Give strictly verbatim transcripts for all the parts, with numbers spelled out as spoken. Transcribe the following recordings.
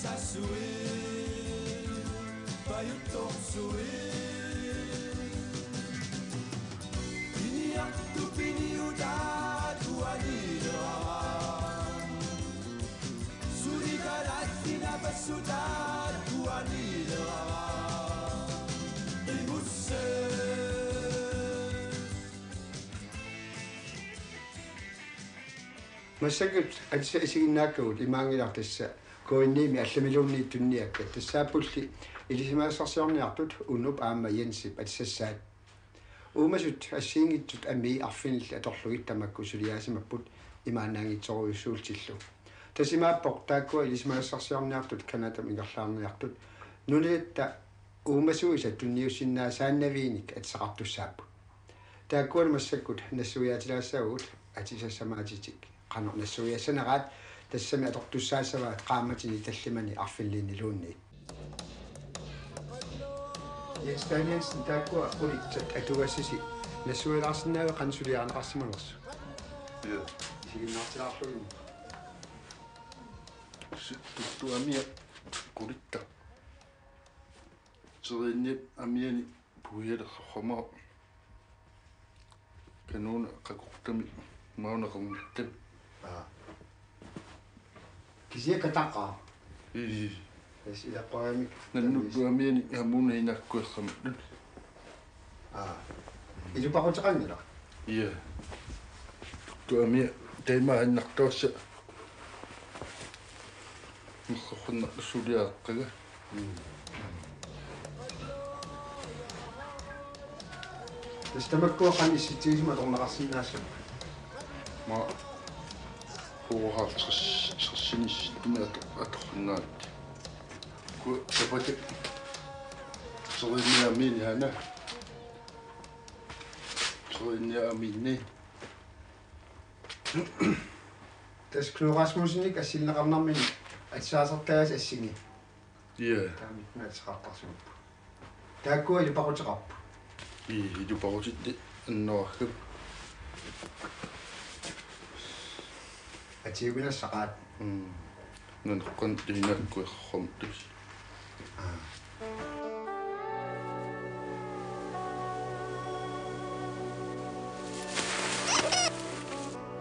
Tassuit, pajuttorsuit. Piniartut piniutaat uaniileraa. Suli kalaallit napassutaat uaniileraa. Qimusseq. Massakkut atisat isiginnaakkagut imaanngilaq tassa K N I-mi allamiluunniit tunniakkat, tassaappulli ilisimasassarsiorniartut Unup aamma Jensip atisassaat. Uumasut assigiinngitsut amii arfinillit atorlugit tamakku suliaasimapput imaannaanngitsorujussuullutillu. Tassa imaappoq taakkua ilisimasassarsiorniartut Canadamut ingerlaarniartut nunatatta uumasuisa tunniussinnaasaaviinik atisaqartussaapput. Taakkualu massakkut nassuiaatilaassavagut atisassamaatitik qanoq nassuiassaneraat, tassami atortussaassavaat qaammatini tallimani arfiniliunniit. Jens Danielsen, taakkua qulitsat atugassasi nassuialaarsinnaaviuk qanoq suliarineqarsimanersoq? Ja. Isiginnaartilaarlugit. Si-, tuttu amia qulittaq. Terianniap amiani puialersoqqumaaq. Kanuuna qaqortami mauna qernittami. Aa. Kisianni kataqaa. Ii. Tassa ilaqquaramik. Nannuttup amiani hamuuna inaakkuersamat. Aa. Ilupaquteqanngilaq. Ja. Tuttu amia taimaaginnartuassaq. Nersorsuinnarlugu suliareqqaga. Mm. Tassa tamakkua qanoq issitsigisumik atorneqarsinnaassava? Aamma fyrre halvtreds, halvtredsinissittumik ato-, atorsinnaavat. Kua sapaatip. Terianniap amiani aana. Terianniap amiani. Tassa Knud Rasmussenip assinneqarnermini atisaasartagaasa assingi. Ja. Taamik naatseqartarsimappu. Taakkua ilupaquteqarput. Ii, ilupaqutitta annorakkap. Atiuminassaqaat. Mm. Nanoqqan inaakkuersamat tus. Aa.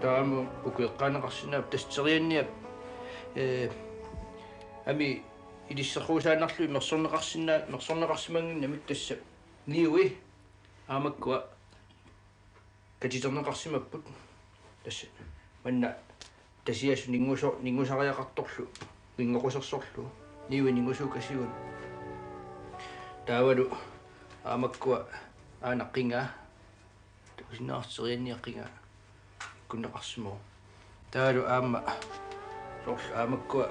Taama uku eqqaaneqarsinnaapput tassa terianniap, ee, amii ilissersuusaannarlugit mersorneqarsinnaa-, mersorneqarsimannginnamik tassa niui aamakkua katiterneqarsimapput. Tassa manna tasiasut ninnguso-, ninngusariaqartorlu, ninngoqusersorlu, niui ninngusuukasigut. Taavalu aamakkua aana qingaa, takusinnaavarsi terianniap qingaa ikkunneqarsimavoq. Taavalu aamma soorlu aamakkua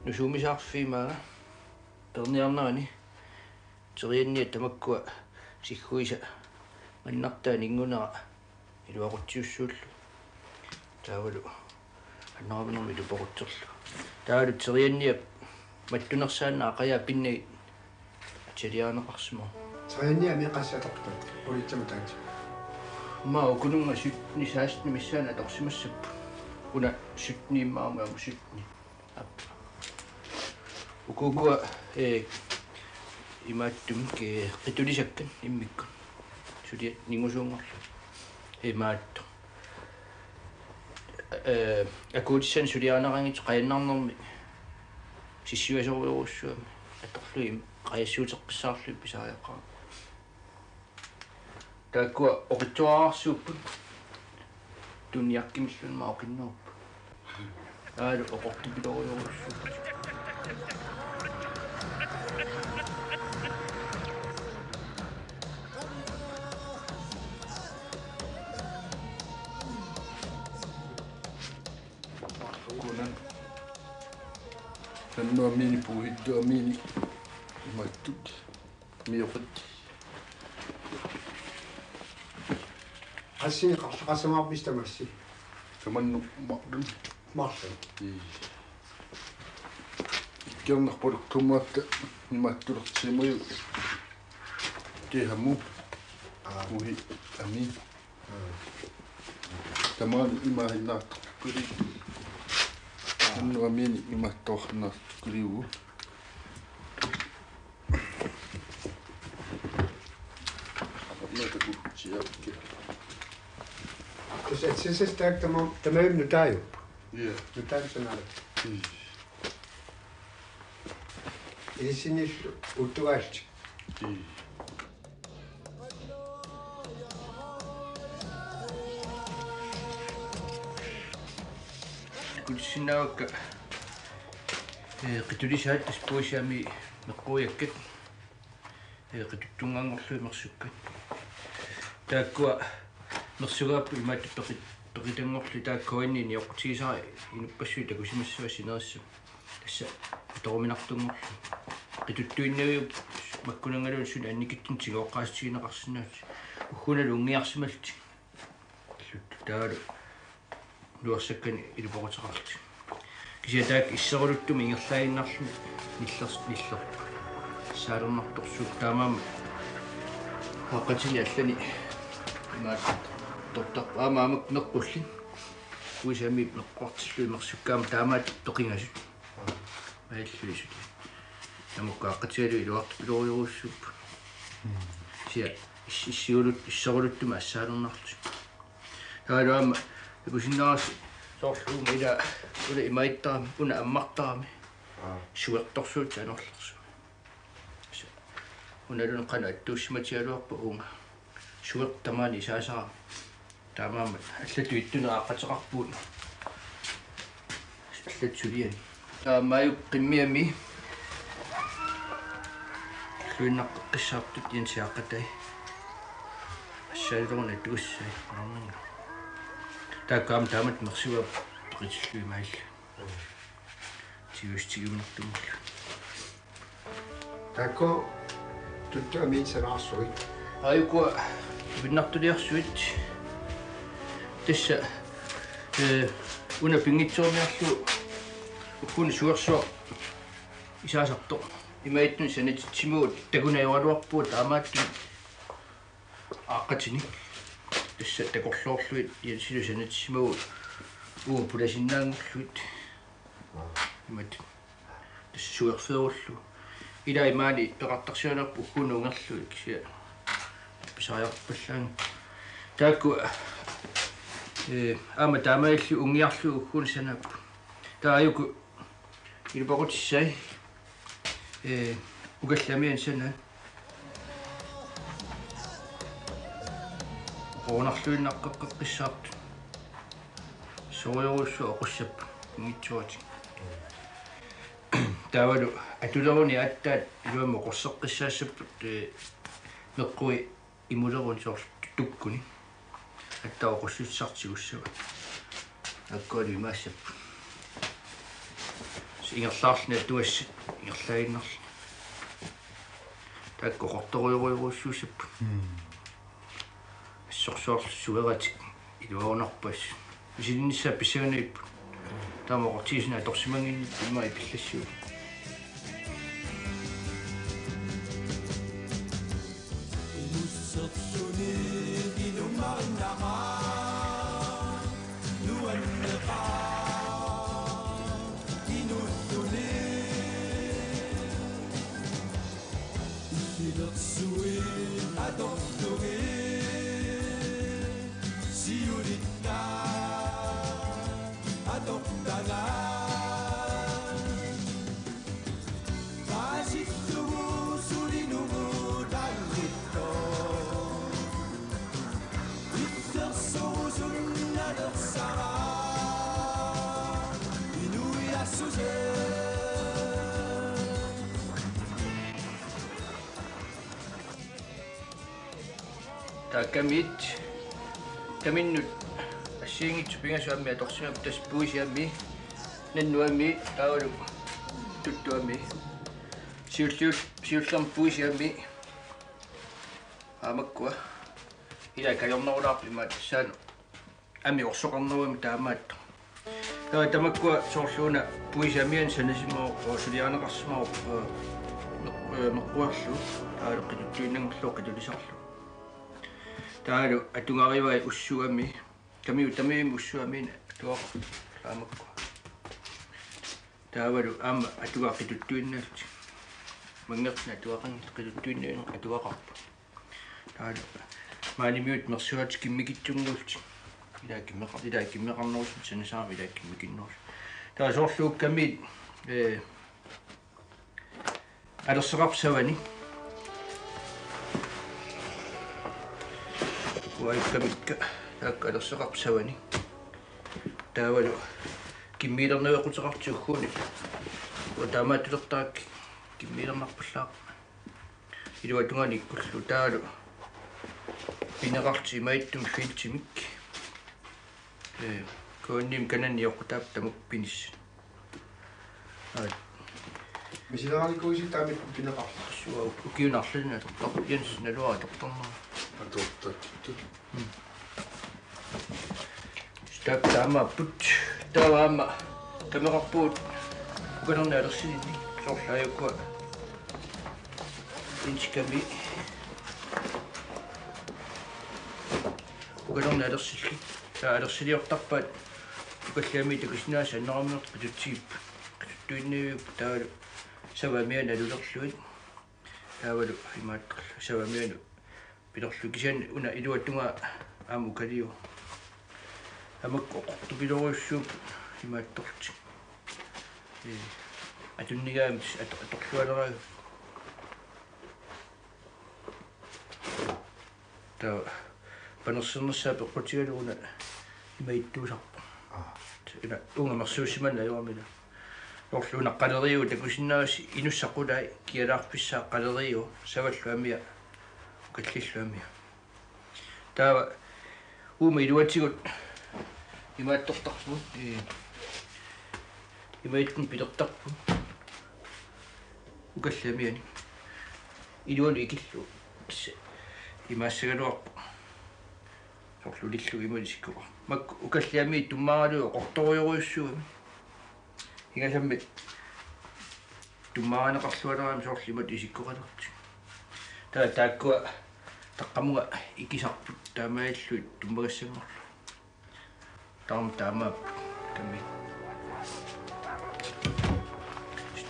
nusuumisaarfiit maanga peerniarnerani terianniap tamakkua sigguisa mannartaa ninngunera iluaqutsiussuullugu. Taavalu annoravinermi ilupaqutserlugu. Taavalu terianniap mattunersaannaq aqajaap pinnagit atialiarineqarsimavoq. Terianniap amii qassit atortut, qulitsamut taanna? Aamma ukununnga sytteni seksteni missaani atorsimassapput. Una sytteni immaqa aamma sytteni. Aap. Uku ukua, ee, imaattumik, ee, qitulisakkat immikkut. Suliat ninngusuunngorlugit. Imaattoq. Ee, akuutissanik suliarineqanngitsut qajannarnermi sissiuasorujussuarmik atorlugit qajassuuteqqissaarlugit pisariaqarami. Taakkua oqitsuararsuupput. Tunniakkimilluunniit oqinnerupput. Aali oqortupilorujorujussuupput. Kunan. Nannut amiinik puuhittoq amiinik. Imattut. Mioqit. Qassinik qarlaqassamaarpisi tamassi? Tamanna marlunnik. Marlunnik. Ii. Ikkiarnarpalukkumaarta imaattulersimajuit. Tihamu. Aa. Uhi. Amii. Aa. Tamaani imaaginnartarput. Aa. Nuamini imattornartukuliugu. Tassa atsisassat taakku tama-, tamarmik nutaajuppoq. Ja. Nutaamik sanaarput. Mm. Ilisinillu uuttuaallutik. Mm. Takutissinnaavakka, ee, qitulisaat tassa puisiami meqquiakkat, ee, qituttunngaanngorlugit mersukkat. Taakkua mersugaapput imaattoq peqit-, peqitanngorlugit, taakku K N-imi nioqqutigisara inuppassuit takusimassavaat sinerissami. Tassa atoruminartunngorlugit. Qituttuinnaviup makkunanngaluunniit suna annikitsunik tigooqqaatigineqarsinnaapput. Uggunalu unngiarsimallutik. Taavalu nuersakkanik ilupaquteqarlutik. Kisianni taakku isseruluttumik ingerlaaginnarluni nillers-, nillerput. Assaalernartorsuupput, taamaammat aaqqatini allani imaattortarput, aamma aamma meqqullit. Puisiami meqquartillugit mersukkaammat taamaattut peqingasut. Maalilluisut. Tamakku aaqqatigalugu iluartorujorujussuupput. Kisianni is-, issiulut-, isseruluttumik assaalernarlutik. Taavalu aamma takusinnaavarsi soorlu uuma ila, una imaattarami, una ammartarami. Aa. Suertorsuutit anorlersut. Unaluunniit qanoq attuussimatigaluarpat uunga. Suertoq tamaani isaasarami. Taamaammat allatut ittunik aaqqateqarpugut. Allatut suliani. Taamaajuk qimmiami. Luinnaqqissaartut Jensi aaqqatai. Assaaleruni atugassai. Taakku aamma taamatut mersugaapput peqitillugit maani. Tigustigimmertumullu. Taakku tuttuamiit sanaarsuit. Aajuku tupinnartuliarsuit. Tassa, ee, una pinngitsoorniarlugu ugguuna suersuaq isaasartoq. Imaattunik sanatitsimavugut takunajoraluarpugut taamaattunik aaqqatinik. Tassa takorloorlugit Jensilu sanatissimavugut uagut pulasinnaanngorlugit. Imatut. Tassa suerfeerullugu. Ilai maani peqartarsimanerput ugguuna ungerlugit kisianni pisariaqarpallaanngilaq. Taakku, ee, aamma taamaalillugit unngiarlugit ugguuna sanaapput. Taava aajuku ilupaqutissai, ee, ukallamian sanaat. Oqorunarluinnaqqeqqissaartut. Sorujorujussuaq oqussapput pinngitsooratik. Taavalu atuleruni aatsaat iluamik oqorseqqissaassapput, ee, meqqui imuleruni soorlu tukkuni. Aatsaat oqussussisartik tigussavat. Taakkualu imaassapput. Ingerlaarluni atugassat ingerlaaginnarluni. Taakku oqortorujorujorujussuussapput. Mm. Assorsuarlu sueratik iluarunarpaat. Misilinnissaat pissanganarpoq. Taama oqortigisumik atorsimannginnittumik ima ipillassuugut. Taakamiit, kaminnut assigiinngitsut pingasut ammit atorsimappat, tassa puisiami, nannuami, taavalu tuttuami. Siulliul-, siullermik puisiami. Aamakkua. Ila kajornerulaarput imaattussaanut. Ammit orsoqarnerugami taamaattoq. Taava tamakkua soorlu una puisiamianut sanasimavoq, suliarineqarsimavoq, ee, meq-, ee, meqquiarlugu, taavalu qituttuinnanngorlugu qitulisarlugu. Taavalu atugarivai ussuami, kamiut tamarmik ussuamiinnaq atuaqarput, aamakkua. Taavalu aamma atuagaq qituttuinnaallutik. Manngertinneq atuaqanngilaq, qituttuinnarneq atuaqarpoq. Taavalu maanimiut mersuaat kimmikitsunnguullutik. Ilaa kimmeqa-, ilaa kimmeqarnerusut sanasaami ilaa kimmikinnerusut. Taava soorlu ukkamiit, ee, alerseqarpoq savani. Uanga ukkamikka taakku alerseqarput savani. Taavalu kimmiilernaveqquteqartut ugguuna. Uanga taamaattulertarakkit kimmiilernarpallaarpoq. Iluatungaani ikkullugu taavalu pineqartut imaattumik feltimik. Ee, K N-imi kanani eqqutaavoq tamakku pinissut. Aa. Misileralikuusi taamik pineqartut. Suu, ukiuni arlalinni atortarput, Jens naluara atortarnera. Atortartut. Mm. Taakku taamaapput. Taava aamma kameqarpugut ukalerni alersilinni. Soorlu aajuku inchikami. Ukalerni alersillit. Taava alersiliortarpaat ukalliami takusinnaasut anneraminertut qitutsigit. Qituttuinnaviupput taavalu savaat mianeq alulerlugit. Taavalu imaattorlu savaat mianeq pilerlu kisianni una iluatungaa aamma ukaliu. Aamma oqortupilorujussuupput imaattorlutik. Ee, atunnigaamik at-, atorlualeraangat. Taava panersernissaa peqqutigalugu una imaattuusarpoq. Aa. Ila uunga mersuussimanera ajoramila. Soorlu una qaleriu takusinnaavasi inussaq qulai kialaarfissaa qaleriu savallu amia ukallillu amia. Taava uuma iluatigut imaattortarpugut, ee, imaattumik pilertarpugut. Ukalliamiani. Iluanut ikillugu. Tassa imaassagaluarpoq. Soorlu ulillugu imaluunniit isikkoqarpoq. Makku ukalliamiit tummaaralugu oqortorujorujussuugami. Ingasammit tummaarineqarlualerami soorlu imatut isikkoqalerlutik. Taava taakkua taqqamunga ikisarput taamaalillugit tummagassanngorlugit. Taama taamaapput kami.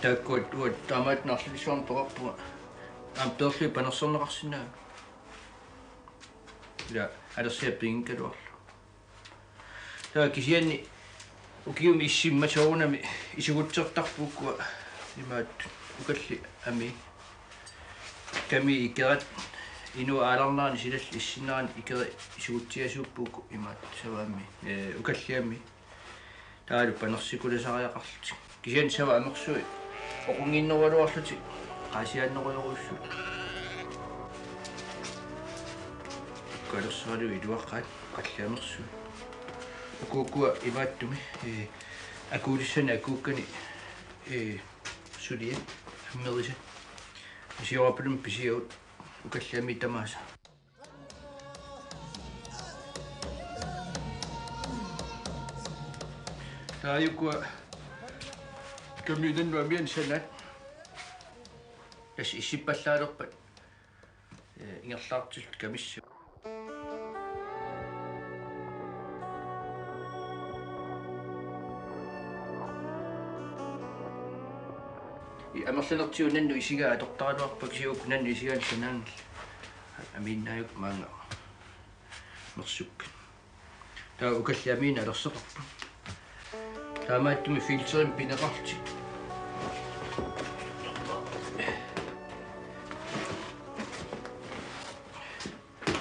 Taakkua uanga taamaattunik arlalissuarnik peqarpunga. Aamma peerlugit panerserneqarsinnaagami. Ila alersiaq piginngikkagaluarlugu. Taava kisianni ukiumi issimmat soorunami isugutsertarput ukua imaat ukallit amii. Kamiit ikerat inuit aalarnerani silallit issinnerani ikerit isugutsiasuupput uku imaat savaat amii, ee, ukallit amii. Taavalu panersikulasariaqarlutik. Kisianni savaat amersui oqunngikkaluarlutik qaasiaannerujorujussuupput. Ukalersaralu iluaqaat qallit amersui. Uku ukua imaattumi, ee, akuulissanik akuukkani, ee, suliat ammerisat. Isiorapalummik pisiagut ukallit amii tamaasa. Taava ukua kamiit unnuaq amianik sanaat. Tassa issippallaalerpat, ee, ingerlaartut kamissut. Ii, amerlanertigut nannut isigaa atortaraluarpaa kisianni uku nannut isigaanni sanaanngillat. Amiinnaajukkut maanga mersukkat. Taava ukallit amiinik alerseqarput. Taamaattumik filterimik pineqarlutik.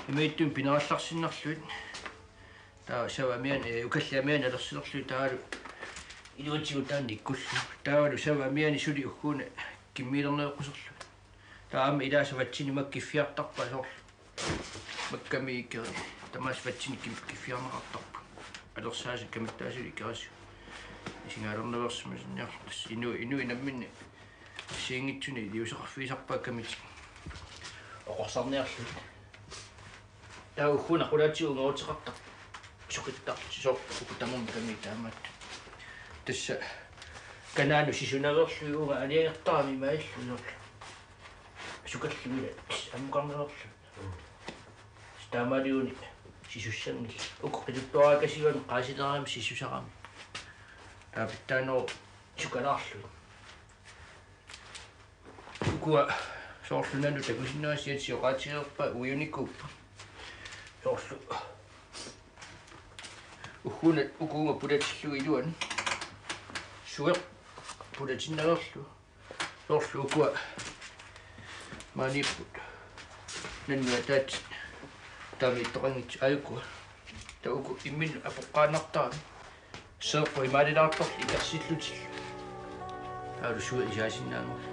Imaattumik pinerallarsinnarlugit. Taava savaat amianik, ee, ukallit amianik alersilerlugit taavalu iluatigut taanna ikkullugu. Taavalu savaat amianik suli ugguuna kimmiilernaveqquserlugit. Taava aamma ilaasa vatsinik makku kiffiartarpaat soorlu. Makku kamiit ikerit tamaasa vatsinik kim-, kiffiarneqartarput. Alersaasa kamittaasut ikerisut. Isigaalernaveersimasinniarlutik. Tassa inu-, inuit namminneq assigiinngitsunik iliuuseqarfigisarpaat kamitik oqorsarniarlugit. Taava ugguuna qulaatigut ungaruteqartarput. Sukittartut soorlu uku tamarmik kamiit taamaattut. Tassa kanaanut sisunaveerlugit uunga aalajangertarami imaalluni soorlu. Sukallugit ila ammukarnaveerlugit. Taamaalilluni sisussanngillat. Uku qituttuarakasiuani qaasilerami sisusarami. Taava pitsaanerup Sukalaarlugit. Ukua soorlu nanu takusinnaasatit sioqaatigeerpaat uiunikuupput. Soorlu ugguuna ukuuma pulatillugit iluani. Sueq pulatinnaveerlugu. Soorlu ukua maaniipput. Nannua taat taamiittoqanngitsoq aajukua. Taava uku imminnut apoqqaannartarami. Seeqqut imaalilaartarli itarsillutillu. Taavalu sueq isaasinnaanngorlugu.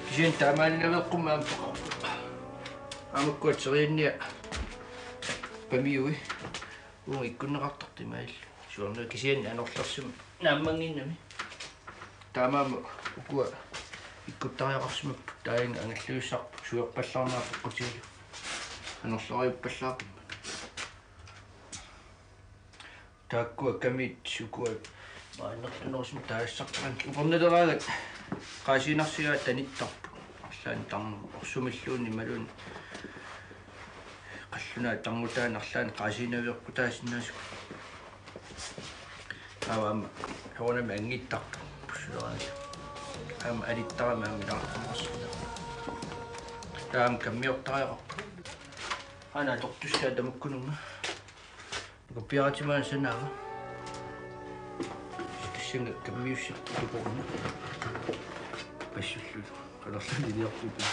Kisianni taamaalilaveeqqummi aamma peqarpoq. Aamakkua teriannia pamiui. Uunga ikkunneqartartut imaalillugit. Suarnua kisianni anorlersumik naammannginnami. Taamaammat ukua ikkuttariaqarsimapput. Taanna angalluussarput suerpallaarnera peqqutigalugu. Anorleriuppallaaqimmat. Taakkua kamiit ukua maannertunerusumik taassarpaat. Upernaleraangat qaasiinarsigaat tanittarput. Arlaannik tarnum orsumilluunniit imaluunniit qallunaat tarnutaanni arlaannik qaasiinaveerput taasinnaasoq. Aamma soorunami anngittarput. Pussulerani. Aamma alittarami aamma ilaartarnersuaq. Taava kammiortariaqarpoq. Aana atortussaat tamakkununnga. Nukappiaratsimaana sanaava. Tassannga kammiussaq tuporuna. Passullugu. Qalerluni iliortutut.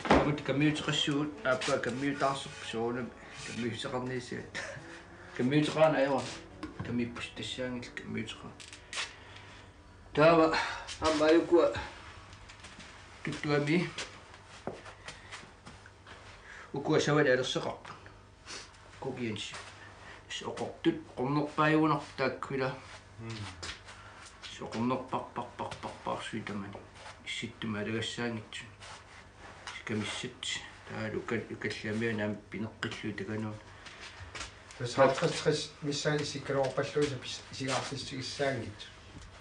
Aamma kammiuteqassuugut, aappaa kammiutaarsoq soorunami kammiuteqarniassavat. Kammiuteqarneq ajorami. Kammiupput tassaanngilaq kammiuteqarneq. Taava aamma aajukua tuttuami. Ukua savali alerseqarput. Kokiansi. Soqortut, oqornerpaajugunarpoq taakku ila. Mm. Soqornerparparparparparsuit tamani. Issittumi alagassaanngitsut. Sikamissat. Taavalu uka-, ukalliamianik aamma pineqqillugit takanuuna. Tassa halvtreds tres missaani isikkaluarpalluisa pis-, isingaartitsigissaanngitsut.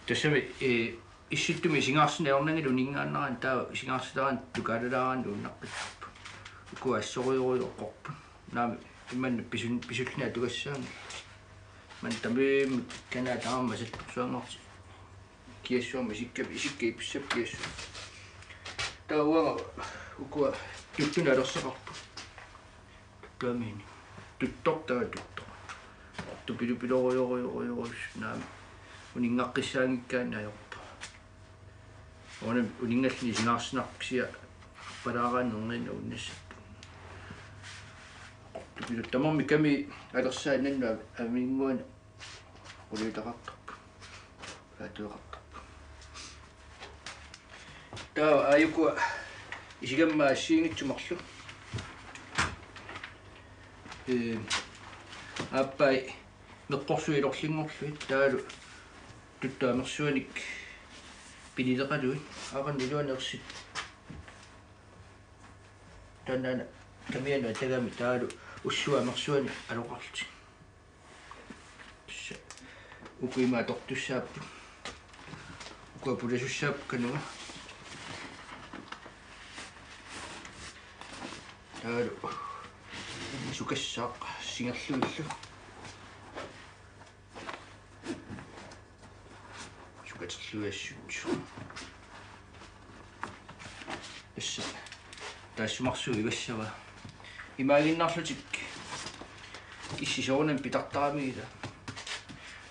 Tassami, eh, issittumi isingaarsineq ajornanngilaq uninngaannaraanni taava isingaarsilaaraanni tukaalalaaraanni nuunnaqqissaarput. Ukua assorujorujussuupput. Naamik imanna pisun-, pisulluni atugassaanngillat. Maani tamaasa kanaataarama sallersuanngorti. Kiassuarmi isikka, isikka ipissap kiassuarmi. Taava uanga ukua tuttunut alerseqarput. Tuttuamiini. Tuttortaa tuttoq. Tupilupilorujorujorujorujus naamik. Uninngaqqissaanngikkaanni ajorpara. Una uninngalluni isingaarsinarpoq kisianni arpalaaraanni neriinnaat unnassappat. Tupilu tamarmik kamiit alersaat nannut avinnguani quliutaqartarput. Paatueqartarput. Taava aajukua isigammaat assigiinngitsut marluk. Ee, aappai meqqorsuit ilorlinngorlugit taavalu tuttut amersuanik pinileqalugit aaqanut iluani ersittoq. Taannaana kamianut atagami taavalu ussuaq amersuanik aloqarlutik. Tassa. Uku ima atortussaapput. Uku apulasussaapput kanunga. Taavalu. Sukassaaq singerlugillu. Sukaterluassut. Tassa. Taassumarsuup ivassava. Imaaginnarlutik. Issi soorunami pitartaramigila.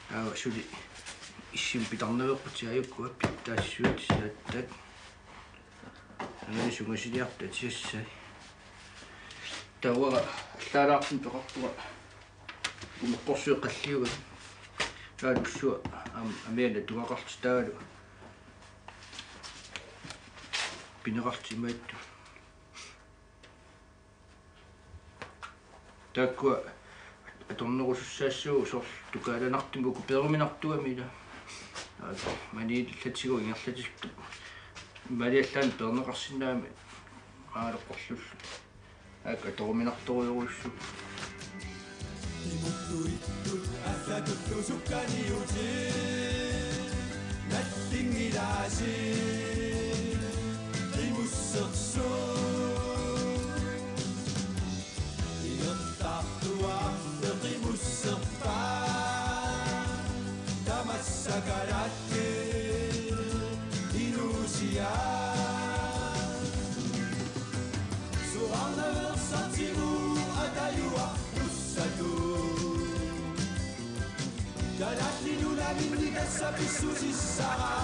Taava suli. Issimi pitarnaveerput aajukua pittaassuit siaattat. Angani sungasiliartut atisassai. Taava allaalaartumik peqarpunga. Umeqqorsuit qalliugat. Taavalu ussuaq aamma amianut atugaqarlutik taavalu. Pineqarlutik imaattut. Taakkua atornerusussaassaagut soorlu tukaalanartumik uku peeruminartugamik ila. Aa, maniillatigut ingerlatillutik. Imaaliallaannaq peerneqarsinnaammat aaleqqorlullu. Aak atoruminartorujorujussuupput. Imuttuittut allatullu sukkaniutit nallinngilaasi. Qimussersuut. Inertartuarli qimusserpaa. Tamassa kalaallit Sapissutissara